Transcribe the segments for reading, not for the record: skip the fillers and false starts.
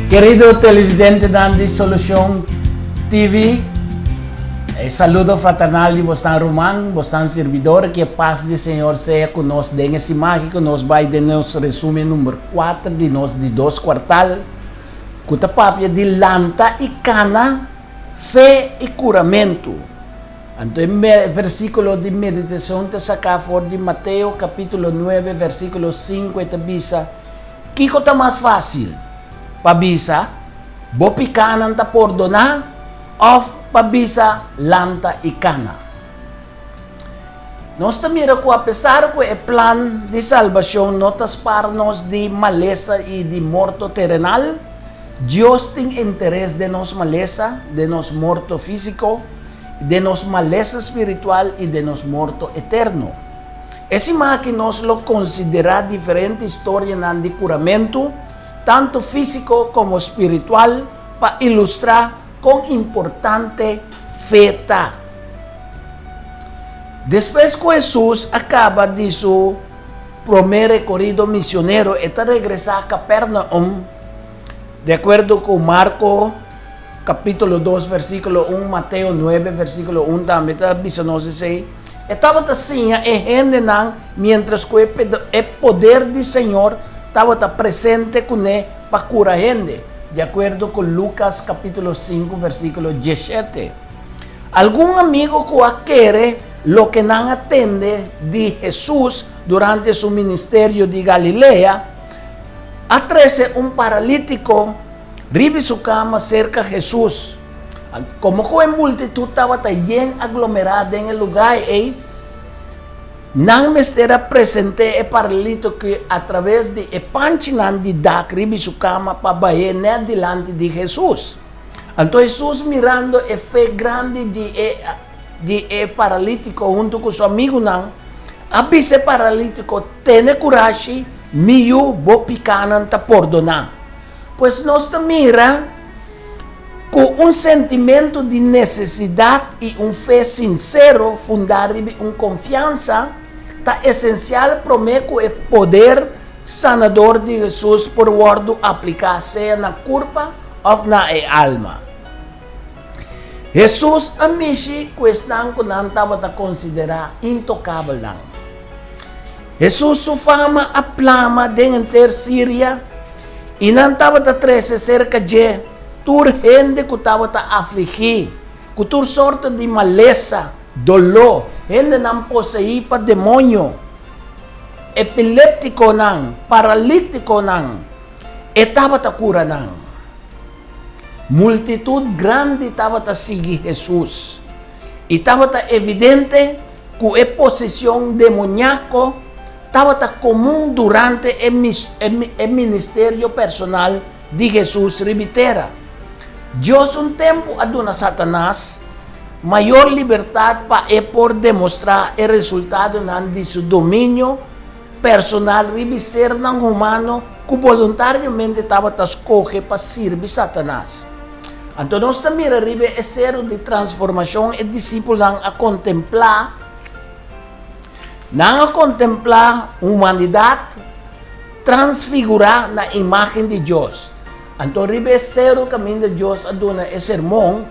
Kerido televidentenan di Solucion TV, e saludo fraternal di bosnan ruman, bosnan sirbidor, ku e pas di Señor sea ku nos den e siman ku nos bai den nos resumen number 4 di nos di dos kwartal, ku ta papia di lanta i kana, fe i kuramentu. Anto e versíkulo di meditashon ta saká for di Mateo kapítulo 9 versíkulo 5, e ta bisa: Kiko ta mas fásil, pa bisa, Bo pikánan ta pordoná, òf pa bisa, Lanta i kana? Nos ta mira ku apesar ku e plan di salbashon no ta spar nos di malesa i di morto terenal, Dios tin interes den nos malesa, den nos morto físiko, den nos malesa spiritual i den nos morto eterno. E siman aki nos lo konsiderá diferente historianan di kuramentu, tantu físiko komo spiritual, pa ilustrá kon importante fe ta. Despues ku Hesus a kaba di su promé rekorido misionero, e ta regresá Kapernaum, di akuerdo ku Marko kapítulo 2 versíkulo 1, Mateo 9 versíkulo 1 tambe ta bisa nos esei. E tabata siña e hendenan miéntras ku e poder di Señor tabata presente kuné pa kura hende, di akuerdo ku Lukas kapítulo 5 versíkulo 17. Algun amigu ku a kere loke nan a tende di Hesus durante su ministerio di Galilea, a trese un paralítiko riba su kama serka Hesus. Komo ku e multitut tabata yen aglomerá den e lugá ei, nan mester a present'é e paralítiko atraves di e panchinan di dak riba su kama pa bah'é nèt dilanti di Hesus. Anto Hesus, mirando e fe grandi di e di e paralítiko huntu ku su amigunan, a bisa e paralítiko, Tene kurashi, mi yu, bo pikánan ta pordoná. Pues nos ta mira ku un sentimentu di nesesidat i un fe sinsero fundá riba un konfiansa ta esensial promé ku e poder sanador di Hesus por wòrdu apliká sea na kurpa òf na e alma. Hesus a mishi ku esnan ku nan tabata konsiderá intokabelnan. Hesus su fama a plama den henter Siria, i nan tabata trese serka dje tur hende ku tabata afligí ku tur sorto di malesa, doló, hendenan poseí pa demoño, epiléptikonan, paralítikonan, e tabata kura nan. Multitut grandi tabata sigui Hesus, i tabata evidente ku e poseshon demoniako tabata komun durante e ministerio personal di Hesus riba tera. Dios un tempu a duna Satanas mayor libertat pa e por demostrá e resultadonan di su dominio personal riba sernan humano ku boluntariamente tabata skohe pa sirbi Satanas. Anto nos ta mira riba e seru di transformashon e disipelnan a kontemplá. Nan a kontemplá humanidat transfigurá na imágen di Dios. Anto riba e seru kaminda Dios a duna e sermon,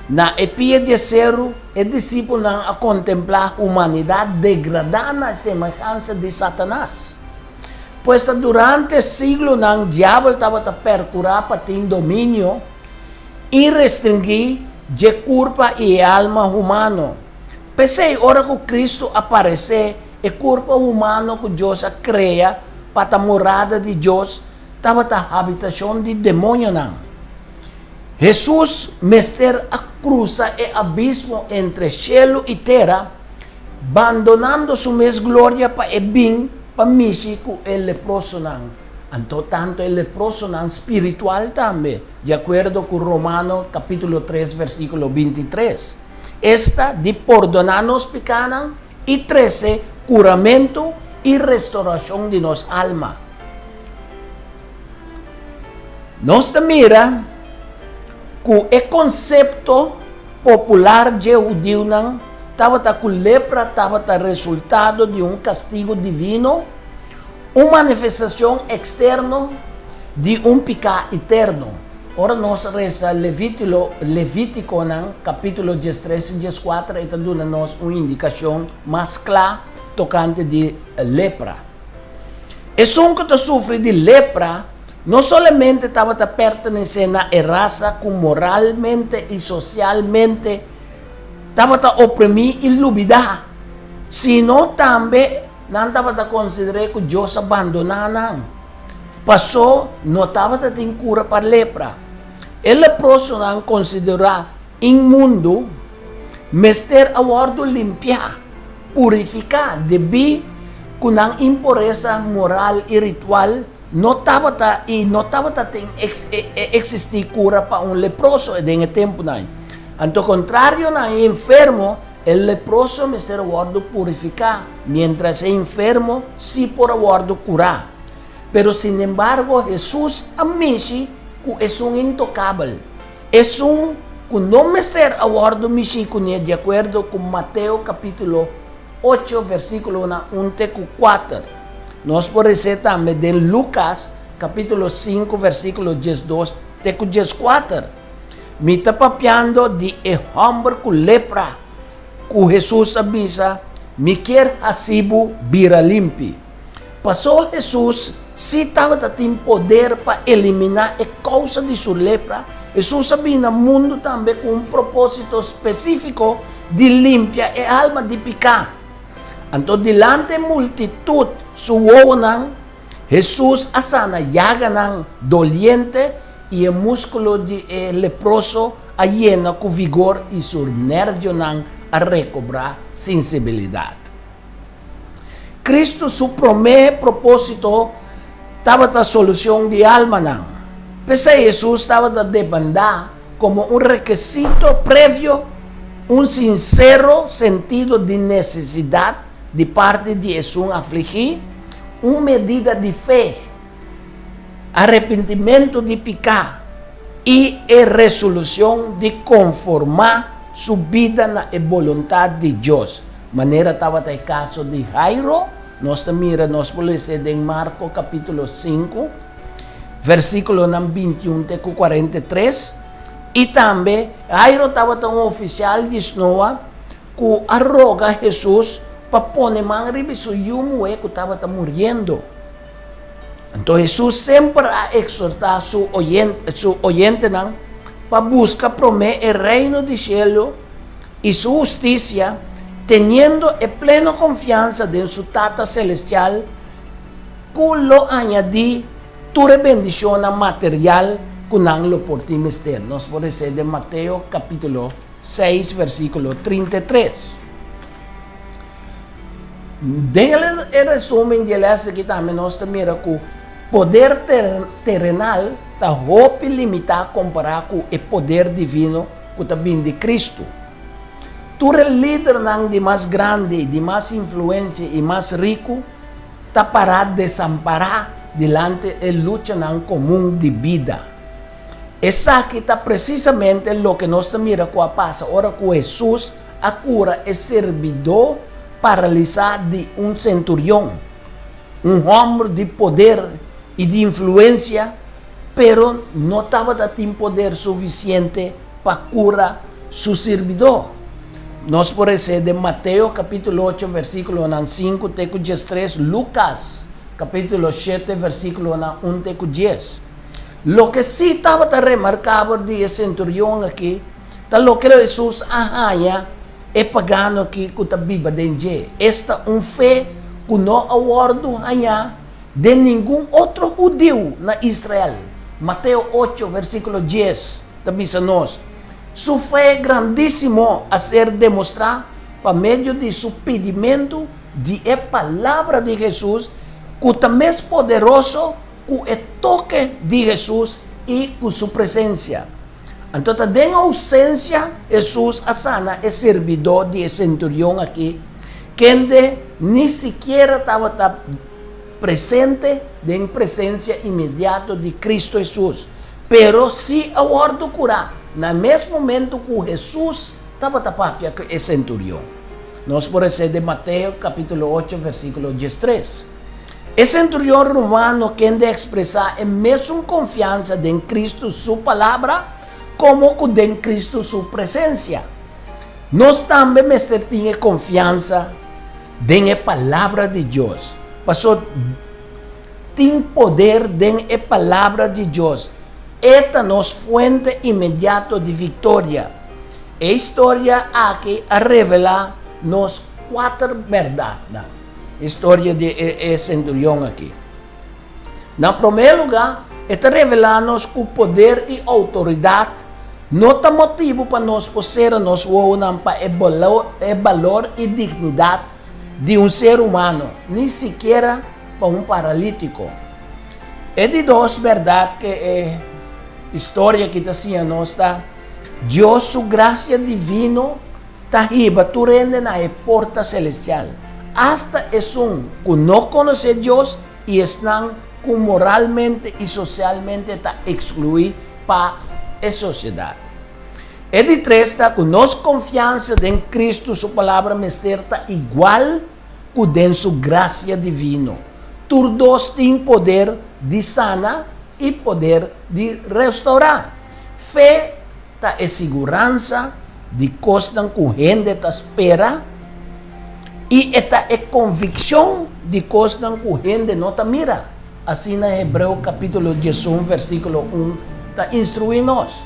na e pia di e seru, e disipelnan a kontemplá humanidat degradá na e semehansa di Satanas. Pues ta durante siglonan Diabel tabata perkurá pa tin dominio irestringí dje kurpa i e alma humano. P'esei ora ku Kristu a paresé, e kurpa humano ku Dios a krea pa ta morada di Dios tabata habitashon di demoñonan. Hesus mester a krusa e abismo entre shelu i tera, bandonando su mes gloria pa e bin pa mishi ku e leprosonan, anto tantu e leprosonan spiritual tambe, di akuerdo ku Romano kapítulo 3 versíkulo 23, esta di pordoná nos pikánan i trese kuramentu i restorashon di nos alma. Nos ta mira ku e konsepto popular dje hudiunan tabata ku lepra tabata resultado di un kastigu divino, un manifestashon eksterno. di un piká eterno. Ora nos resa Levítilo, Levítikonan kapítulo 13 i 14 e ta duna nos un indikashon mas kla tokante di lepra. Esun ku ta sufri di lepra no solamente tabata pertenesé na e rasa ku moralmente i sosialmente tabata oprimí i lubidá, sino tambe nan tabata konsider'é ku Dios a bandoná nan, pasó no tabata tin kura pa lepra. E leprosonan konsiderá inmundu mester a wòrdu limpiá, purifiká, debí ku nan impuresa moral i ritual no tabata i no tabata tin eksistí kura pa un leproso den e tempunan. Anto kontrario na e enfermo, e leproso mester a wòrdu purifiká, miéntras e enfermo sí por a wòrdu kurá. Pero sinembargo Hesus a mishi ku esun intokabel, esun ku no mester a wòrdu mishí kuné di akuerdo ku Mateo kapítulo 8 versíkulonan 1 te ku 4. Nos por resé tambe den Lukas kapítulo 5 versíkulo 12 te ku 14. Mi ta papiando di e hòmber ku lepra ku Hesus a bisa, Mi kier hasi bo bira limpi. Pasó Hesus sí tabata tin poder pa eliminá e kousa di su lepra, Hesus a bini na mundu tambe ku un propósito spesífiko di limpia e alma di piká. Anto dilanti e multitut su wowonan, Hesus a sana yaganan doliente i e múskulo di e leproso a yena ku vigor i su nervionan a rekobrá sensibilidat. Kristu su promé propósito tabata solushon di almanan. P'esei Hesus tabata demandá komo un rekisito previo un sinsero sentido di nesesidat di parti di esun afligí, un medida di fe, arepentimentu di piká i e resolushon di konformá su bida na e boluntat di Dios. Manera tabata e kaso di Jairo, nos ta mira, nos por lesa den Marko kapítulo 5, versíkulonan 21 te ku 43, i tambe Jairo tabata un ofisial di snoa ku a roga Hesus pa pone man riba su yu muhé ku tabata muriendo. Anto Hesus semper a eksortá su su oyentenan pa buska promé e Reino di shelu i su hustisia, teniendo e pleno konfiansa den su Tata selestial ku lo añadí tur e bendishonnan material ku nan lo por tin mester. Nos por lesa den Mateo kapítulo 6 versíkulo 33. Den e resumen di e lès aki tambe nos ta mira ku poder terenal ta hopi limitá kompará ku e poder divino ku ta bini di Kristu. Tur e lidernan di mas grandi, di mas influensia i mas riku ta pará desampará dilanti e luchanan komun di bida. Esaki ta presisamente loke nos ta mira ku a pasa ora ku Hesus a kura e sirbidó paralisá di un senturion, un hòmber di poder i di influensia, pero no tabata tin poder sufisiente pa kura su sirbidó. Nos por resé den Mateo kapítulo 8 versíkulonan 5 te ku 13, Lukas kapítulo 7 versíkulonan 1 te ku 10. Loke sí tabata remarkabel di e senturion akí ta loke Hesus a haña e pagano akí ku ta biba den dje, esta un fe ku no a wòrdu hañá den ningun otro hudiu na Israel. Mateo 8, versíkulo 10 ta bisa nos, Su fe grandísimo a ser demostrá pa medio di su pidimentu di e palabra di Hesus ku ta mes poderoso ku e toke di Hesus i ku su presensia. Anto ta den ousensia Hesus a sana e sirbidó di e senturion akí, kende ni sikiera tabata presente den presensia inmediato di Kristu Hesus, pero sí a wòrdu kurá na mes momentu ku Hesus tabata papia ku e senturion. Nos por resé den Mateo kapítulo 8 versíkulo 13. E senturion romano kende a ekspresá e mesun konfiansa den Kristu su palabra komo ku den Kristu su presensia. Nos tambe mester tin e konfiansa den e Palabra di Dios, pasobra tin poder den e Palabra di Dios. E ta nos fuente inmediato di viktoria. E historia aki a revelá nos kuater bèrdatnan. Historia di e senturion aki. Na promé lugá, e ta revelá nos ku poder i outoridat no ta motibu pa nos por sera nos wowonan pa e balor i dignidat di un ser humano, ni sikiera pa un paralítiko. E di dos bèrdat ku e historia aki ta siña nos ta, Dios su grasia divino ta hiba tur hende na e porta selestial, asta esun ku no konosé Dios i esnan ku moralmente i sosialmente ta ekskluí pa e sosiedat. E di tres ta ku nos konfiansa den Kristu su Palabra mester ta igual ku den su grasia divino. Tur dos tin poder di sana i poder di restourá. Fe ta e siguransa di kosnan ku hende ta spera i e ta e konvikshon di kosnan ku hende no ta mira, asina Hebreo kapítulo 11 versíkulo 1 ta instruí nos.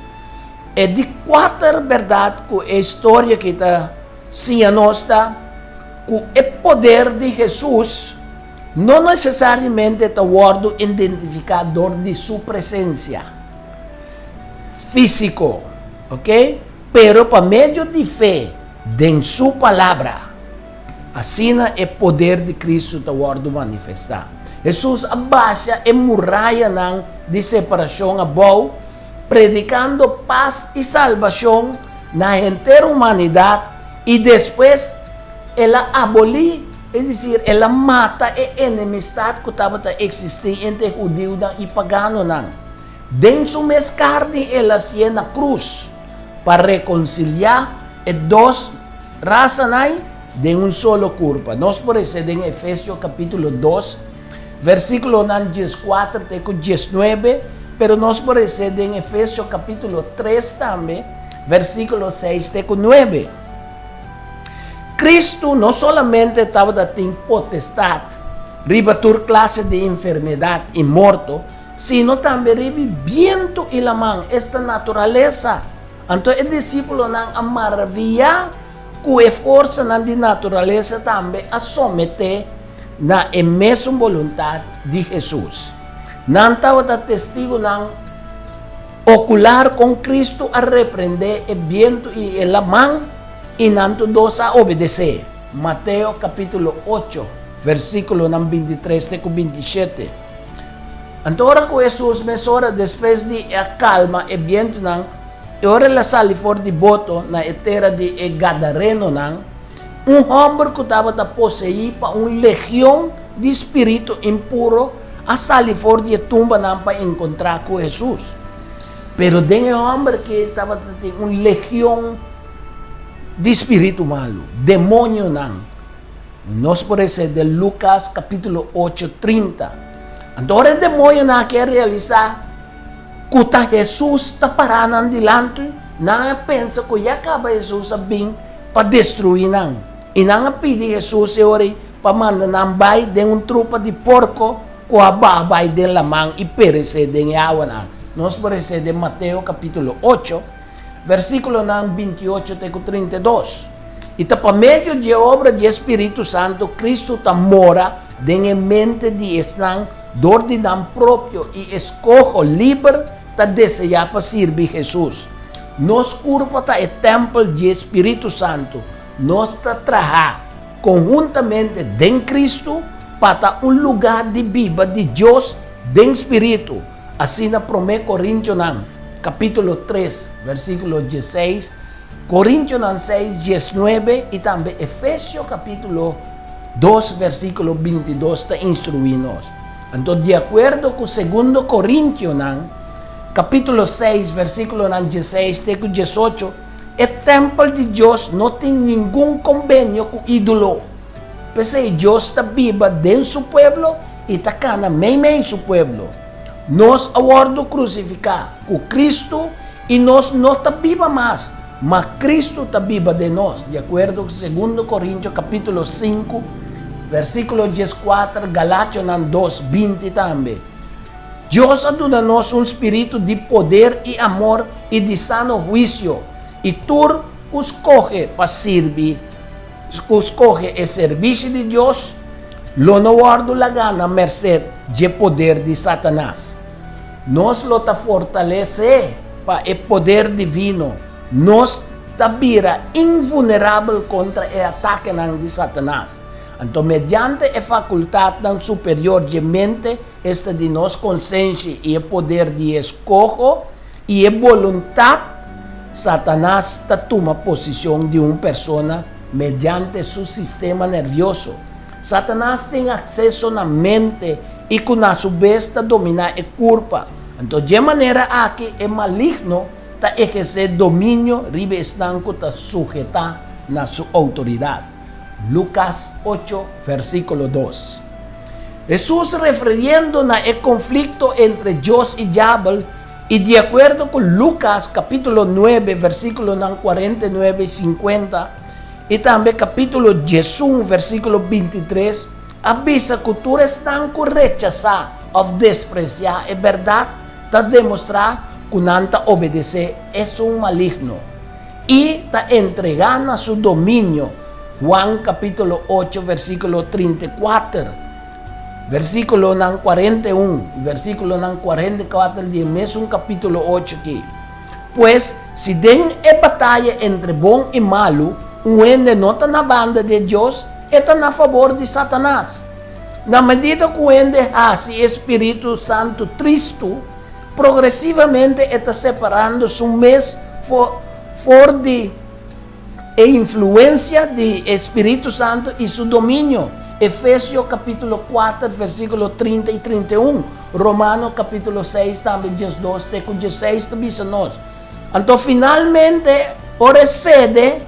E di kuater bèrdat ku e historia aki ta siña nos ta ku e poder di Hesus no nesesariamente ta wòrdu identifiká dor di su presensia físiko, ok, pero pa medio di fe den su palabra. Asina e poder di Kristu ta wòrdu manifestá. Hesus a basha e murayanan di separashon abou, predikando pas i salbashon na henter humanidat, i despues el a abolí, es desir, el a mata e enemistat ku tabata eksistí entre hudiunan i paganonan. Den su mes karni el a sié na krus pa rekonsiliá e dos rasanan den un solo kurpa. Nos por hesé den Efesio kapítulo 2, versíkulonan 14 te ku 19, pero nos por hesé den Efesio kapítulo 3 tambe, versíkulo 6 te ku 9. Kristu no solamente tabata tin potestat riba tur klase di enfermedat i morto, sino tambe riba bientu i laman, esta naturalesa. Anto e disípulonan a maraviyá ku e forsanan di naturalesa tambe a someté na e mesun boluntat di Hesus. Nan tabata testigunan okular kon Kristu a reprendé e bientu i e laman, i nan tur dos a obedesé. Mateo kapítulo 8, versíkulonan 23 te ku 27. Anto ora ku Hesus mesora despues di a kalma e bientunan, i ora el a sali for di boto na e tera di e Gadarenonan, un hòmber ku tabata poseí pa un legion di spiritu impuro a sali for di e tumbanan pa enkontrá ku Hesus. Pero den e hòmber akí tabata tin un legion di spiritu malu, demonionan. Nos por lesa den Lukas kapítulo 8, 30. Anto ora e demoñonan aki a realisá ku ta Hesus ta pará nan dilanti, nan a pensa ku ya kaba Hesus a bin pa destruí nan. I nan a pidi Hesus e ora ei pa manda nan bai den un trupa di porko ku a baha bai den laman i peresé den e awanan. Nos por lesa den Mateo kapítulo 8, Versíkulonan 28 te ku 32. I ta pa medio di e obra di e Spiritu Santu Kristu ta mora den e mente di esnan dor di nan propio i eskoho liber ta deseá pa sirbi Hesus. Nos kurpa ta e tèmpel di e Spiritu Santu. Nos ta traha konhuntamente den Kristu pa ta un lugá di biba di Dios den Spiritu. Asina Promé Korintionan kapítulo 3 versíkulo 16, Korintionan 6, 19 i tambe Efesio kapítulo 2 versíkulo 22 ta instruí nos. Anto di akuerdo ku Segundo Korintionan kapítulo 6 versíkulonan 16 te ku 18, e tèmpel di Dios no tin ningun kombenio ku ídolo. P'esei Dios ta biba den su pueblo. i ta kana meimei su pueblo. Nos a wòrdu krusifiká ku Kristu i nos no ta biba mas, ma Kristu ta biba den nos, di akuerdo ku Segundo Korintio kapítulo sinku, versíkulo dieskuater, Galationan dos, 20 tambe. Dios a duna nos un spiritu di poder i amor i di sano huisio, i tur ku skohe pa sirbi, ku skohe e serbishi di Dios, lo no wòrdu lagá na merset dje poder di Satanas. Nos lo ta fortalesé pa e poder divino, nos ta bira invulnerabel kontra e atakenan di Satanas. Anto mediante e fakultatnan superior dje mente, esta di nos konsenshi i e poder di e eskoho i e boluntat, Satanas ta tuma posishon di un persona mediante su sistema nervioso. Satanas tin akseso na mente i ku na su bes ta dominá e kurpa. Anto dje manera aki e maligno ta ehersé dominio riba esnan ku ta suhetá na su outoridat. Lukas ocho, versíkulo dos. Hesus refiriendo na e konflikto entre Dios i Diabel i di akuerdo ku Lukas kapítulo nuebe, versíkulonan 49 i 50, i tambe kapítulo 11, versíkulo 23, a bisa ku tur esnan ku rechasá òf despresiá e bèrdat ta demostrá ku nan ta obedesé esun maligno i ta entregá na su dominio, Juan kapítulo 8, versíkulo 34, versíkulonan 41 i versíkulonan 44 di e mesun kapítulo 8 akí. Pues, si den e bataya entre bon i malu un hende no ta na banda di e Dios, e ta na fabor di Satanas. Na medida ku hende hasi e spiritu santu tristu, progresivamente e ta separando su mes for di e influensia di e spiritu santu i su dominio. Efesio kapítulo 4, versíkulo 30 i 31. Romano kapítulo 6 tambe 12 te ku 16 ta bisa nos. Anto finalmente ora e sede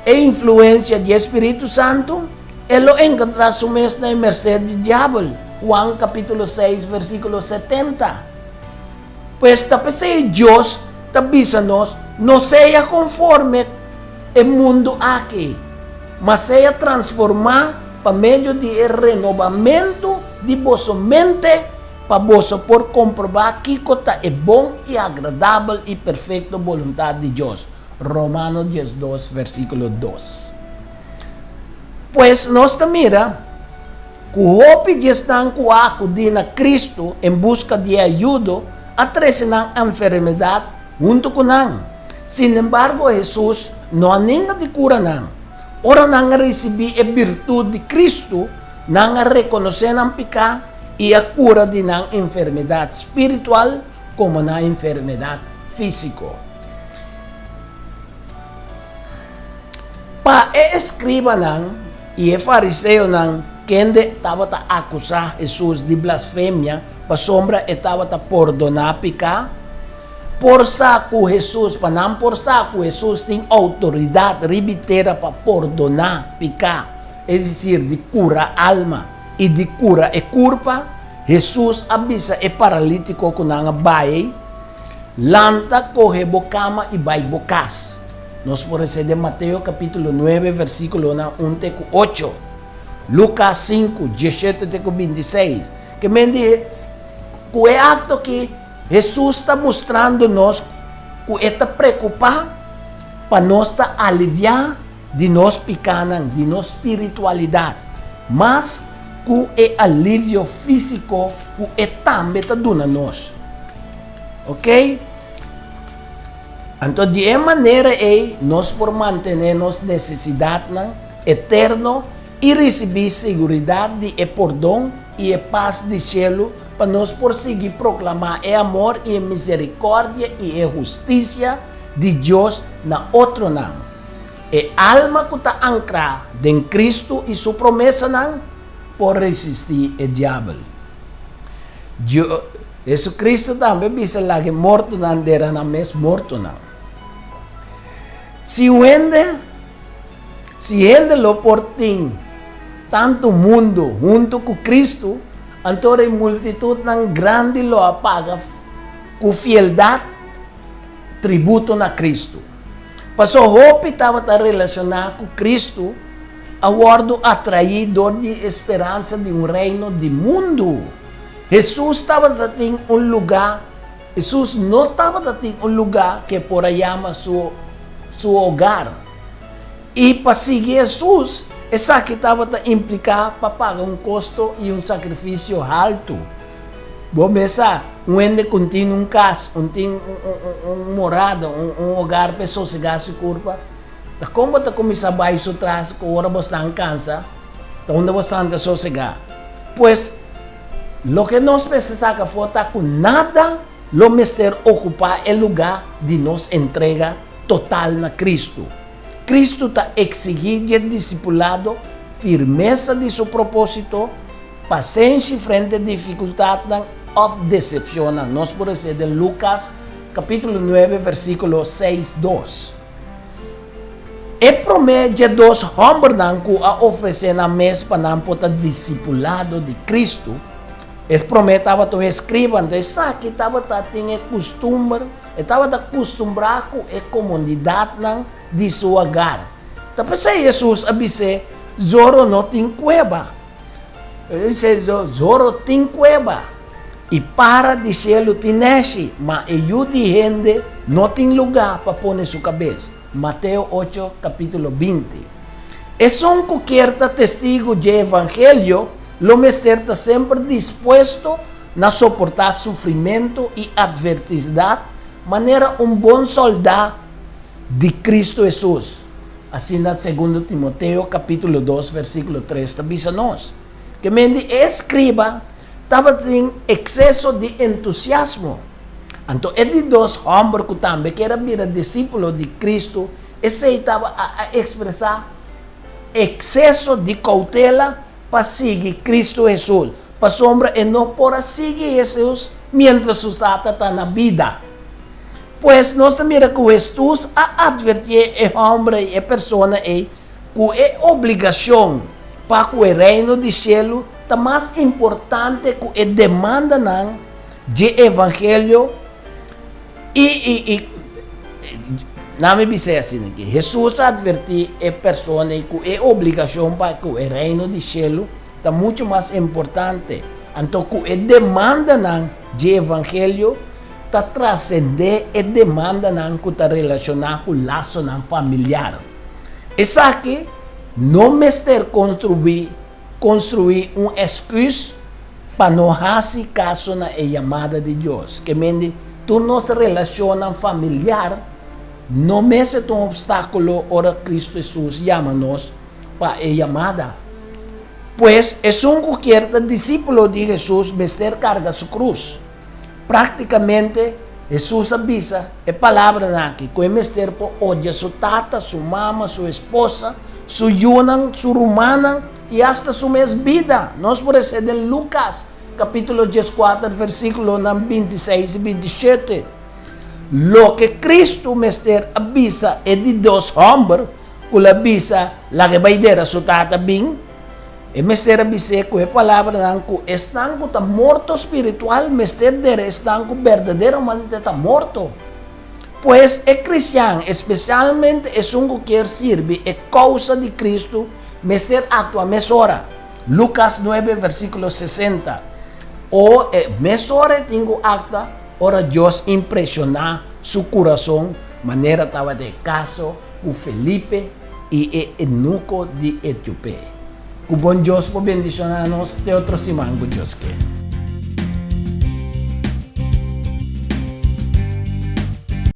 e influensia di e Spiritu Santu, e lo enkontrá su mes na e merset di diabel. Juan kapítulo 6 versíkulo 70. Pues ta p'esei Dios ta bisa nos, no sea konforme e mundu aki, ma sea transformá pa medio di e renobamentu di boso mente, pa boso por komprobá kiko ta e bon i agradabel i perfekto boluntat di Dios. Romano 12, versíkulo 2. Pues nos ta mira ku hopi di esnan ku a akudí na Kristu en buska di e ayudo a trese nan enfermedat huntu ku nan. Sinembargo, Hesus no a ninga di kura nan. Ora nan a risibí e birtut di Kristu, nan a rekonosé nan piká i a kura di nan enfermedat spiritual komo nan enfermedat físiko. Pa e eskribanan i e fariseonan kende tabata akusá Hesus di blasfemia pasobra e tabata pordoná piká, por sa ku Hesus, pa nan por sa ku Hesus tin outoridat riba e tera pa pordoná piká, es desir, di kura alma i di kura e kurpa, Hesus a bisa e paralítiko ku nan a bai, Lanta, kohe bo kama i bai bo kas. Nos por lesa den Mateo kapítulo 9, versíkulonan 1 te ku 8, Lukas 5, 17 te ku 26. Ke men di ku e akto akí Hesus ta mustrando nos ku e ta preokupá pa nos ta aliviá di nos pikánan, di nos spiritualidat, mas ku e alivio físiko ku e tambe ta duna nos. Ok? Anto di e manera ei nos por mantené nos nesesidatnan eterno i risibí siguridat di e pordon i e pas di shelu pa nos por sigui proklamá e amor i e miserikòrdia i e hustisia di Dios na otronan. E alma ku ta ankrá den Kristu i Su promesanan por resistí e diabel. Jesucristo tambe bisa laga e mortonan dera nan mes mortonan. Si un hende, si hende lo por tin. tantu mundu huntu ku Kristu, anto e multitutnan grandi lo a paga ku fieldat tributo na Kristu. Pasobra hopi tabata relashoná ku Kristu a wòrdu atraí dor di e speransa di un reino di mundu. Hesus tabata tin un lugá, Hesus no tabata tin un lugá ku e por a yama su su hogar. I pa sigui Hesus, esaki tabata impliká pa paga un kosto i un sakrifisio haltu. Bo mes sa, un hende ku tin un kas, un tin un morada, un hogar pa e sosegá su kurpa, ta kon bo ta kuminsá bai su tras ku ora bo stan kansa, ta unda bo stan ta sosegá. Pues, loke nos mester saka afó ta ku nada lo mester okupá e lugá di nos entrega total na Kristu. Kristu ta eksigí dje disipulado firmesa di su propósito, pasenshi frente difikultatnan òf desepshonnan. Nos por hesé den Lukas kapítulo nuebe versíkulo seis, dos. E promé dje dos hòmbernan ku a ofresé nan mes pa nan por ta disipulado di Kristu, e promé tabata un eskriba, anto esaki tabata tin e kustumber, E tabata kustumbrá ku e komodidatnan di su hogar. Ta p'esei Hesus a bis'é, Zoro no tin kueba. El bis'é, Zoro tin kueba, i para di shelu tin nèshi, ma e Yu di hende no tin lugá pa pone su kabes. Mateo ocho, kapítulo 20. Esun ku kier ta testigu dje evangelio lo mester ta semper dispuesto na soportá sufrimentu i atversidat manera un bon sòldá di Kristu Hesus. Asina Segundo Timoteo kapítulo dos versíkulo tres ta bisa nos. Ke men di e eskriba tabatin ekseso di entusiasmo. Anto e di dos hòmber ku tambe kier a bira disípulo di Kristu, esei taba a ekspresá ekseso di koutela pa sigui Kristu Hesus. Pasobra e no por a sigui Hesus miéntras su tata ta na bida. Pues nos ta mira ku Hesus a atvertié e hòmber ei, e persona ei, ku e obligashon pa ku e Reino di shelu ta mas importante ku e demandanan dje evangelio i i i Nan mi bis'é asina aki, Hesus a atvertí e persona ei ku e obligashon pa ku e Reino di shelu ta muchu mas importante anto ku e demandanan dje evangelio ta trasendé e demandanan ku ta relashoná ku lasonan familiar. Esaki no mester konstruí konstruí un èsküs pa no hasi kaso na e yamada di Dios. Ke mende tur nos relashonnan familiar no mester ta un opstákulo ora Kristu Hesus yama nos pa e yamada. Pues, esun ku kier ta disípulo di Hesus mester karga su krus. Práktikamente, Hesus a bisa e palabranan aki ku e mester por odia su tata, su mama, su esposa, su yunan, su rumannan i asta su mes bida. Nos por hesé den Lukas kapítulo 14 versíkulonan 26 i 27. Loke Kristu mester a bisa e di dos hòmber ku el a bisa laga e bai dera su tata bin, e mester a bis'é ku e palabranan ku esnan ku ta morto spiritual mester dera esnan ku berdaderamente ta morto. Pues, e kristian, espesialmente esun ku kier sirbi e kousa di Kristu, mester aktua mesora. Lukas nuebe versíkulo 60. O e mesora e tin ku aktua ora Dios impreshoná su kurason, manera tabata e kaso ku Felipe i e enuko di Etiopé. Ku bon Dios por bendishoná nos te otro siman ku Dios ke.